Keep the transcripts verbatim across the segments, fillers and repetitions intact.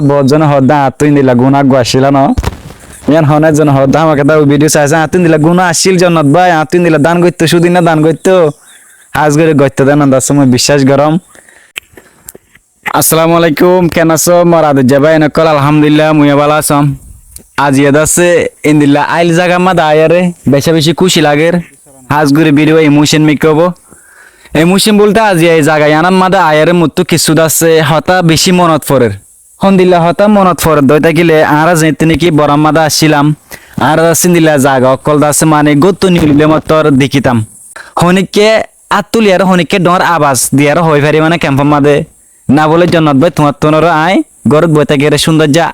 Boóut zone hoódde añáttu endilla gúna eggúa accíl no. Yían honó ezzone hoódde hámaká dé video saisé, añáttu endilla gúna accíl Jonnot bái, añáttu endilla dán goittó, cúdinna dán goittó. Hás gorí goittó dé nan dassé mui biccác goróm. Assalamu alaikum, ken asó mor adijja báiyain ókkol? Alhamdulillah, mui yó bála asóm. Aziya dassé endilla áil zagar máde aiyóre becá bicí kúci lager. Hás gorí video emotion mikká óibo. Emotion bolte aziya ei zaga yíanor máde aiyóre mottú kissú dassé hotá bicí monot forer. Hondilla hotá monot forer dói tákile añára zeéñtte néki borár máde accílam, añára dassé endilla zaga ókkol dassé mani góttu nilile mottor dekítam. Honíkka át tuliyóre honíkka dhoóñr abas diyóre hoói faribá né kempór máde? Ná bóle Jonnot bái, tuáñttúnoré aññí górot boói tákiyóre cúndoijja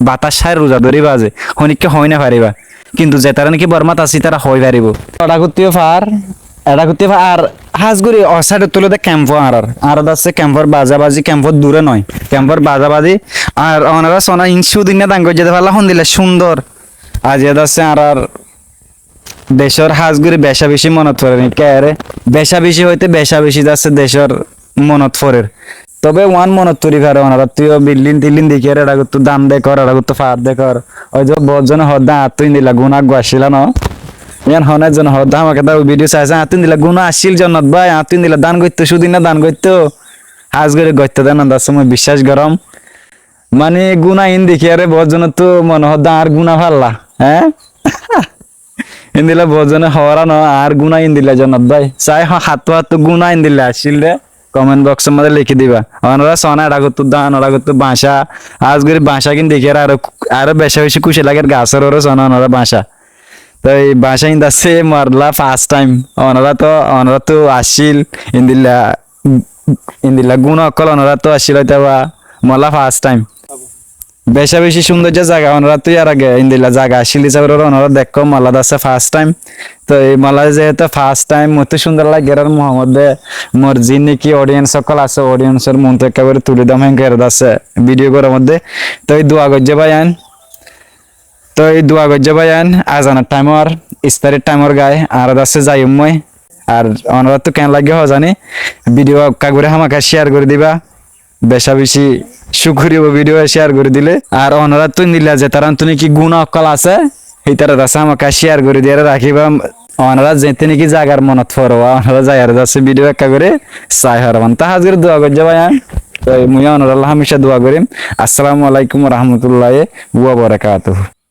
batác háir ruza dóriba ze, honíkka hoói nofaríba. Kintu zetará néki bormát asé ítara hoói faribó. Eçakuttú yó far, eçakuttú yó far, ar hás gorí o sáidot tulóde kempó añárar. Añára dassé kempór bazabazi, kempór duré noó, kempór bazabazi. Ar onorá soóna iín cúdinna dán goijjé dé falla hondilla cúndor. Aziya dassé añárar decór hás gorí becá bicí monot forer, íkka ere becá bicí hoité becá bicí dassé decór monot forer. Tobe uán monot fori fare, onoráttu yó bilding tilding dekíyore eçakuttú dán dekór, eçakuttú far dekór. Ói de boóut zone hoódde añáttu endilla gúna eggúa accíl no. Yían honó ezzone hoódde hámaká dé video saisé, añáttu endilla gúna accíl Jonnot bái, añáttu endilla dán goittó, cúdinna dán goittó. Hás gorí goittó dé nan dassé mui biccác goróm. Mani gúna iín dekíyore boóut zonottú mone hoódde añár gúna falla, eé? Endilla boóut zone hoóra no, añár gúna endilla Jonnot bái. Sai ho-, hattú hattú gúna endilla accíl dé, comment box or máze lekí diba. Onorá soóna eçakuttú dán, eçakuttú bañcá, hás gorí bañcá gín dekíyore aró, aró becá bicí kúci lager gasór uore soóna onorá bañcá. Toi bañcá iín dassé molla first time. Onoráttu, onoráttu accíl endilla, endilla gúna ókkol onoráttu accíl óitaba molla first time. Becá bicí cúndoijja zaga, onoráttu yar age endilla zaga accíl hísabe uore onorá dekkó, molla dassé first time. Toi molla zehétu first time, mottú cúndor lagiyóre ar muhamot dé mor ziín néki audience ókkol asé, audience or muúntu ekká gorí tulí dóm héen gorí dassé video goró modde. Toi dua goijjó báiyain. Toi dua goijjó báiyain, azanor time or, iftarir time or gai, añára dassé zaiyum moi. Ar onoráttu ken lage hoó zani, video ekká gorí hámaká share gorí diba. Becá bicí cúkuriya, video share gorí dile. Ar onoráttu endilla zetaráttu néki gúna ókkol asé, hítara dassé hámaká share gorí diyóre rakíba. Onorá zeéñtte néki zagar monot fore, onorá zaiyóre dassé video ekká gorí sai faribá. Tói hás gorí dua goijjó báiyain. Tói mui yó onorálla hámica dua gorím. Assalamu alaikum wa rahmatullahi wa barakatuhu.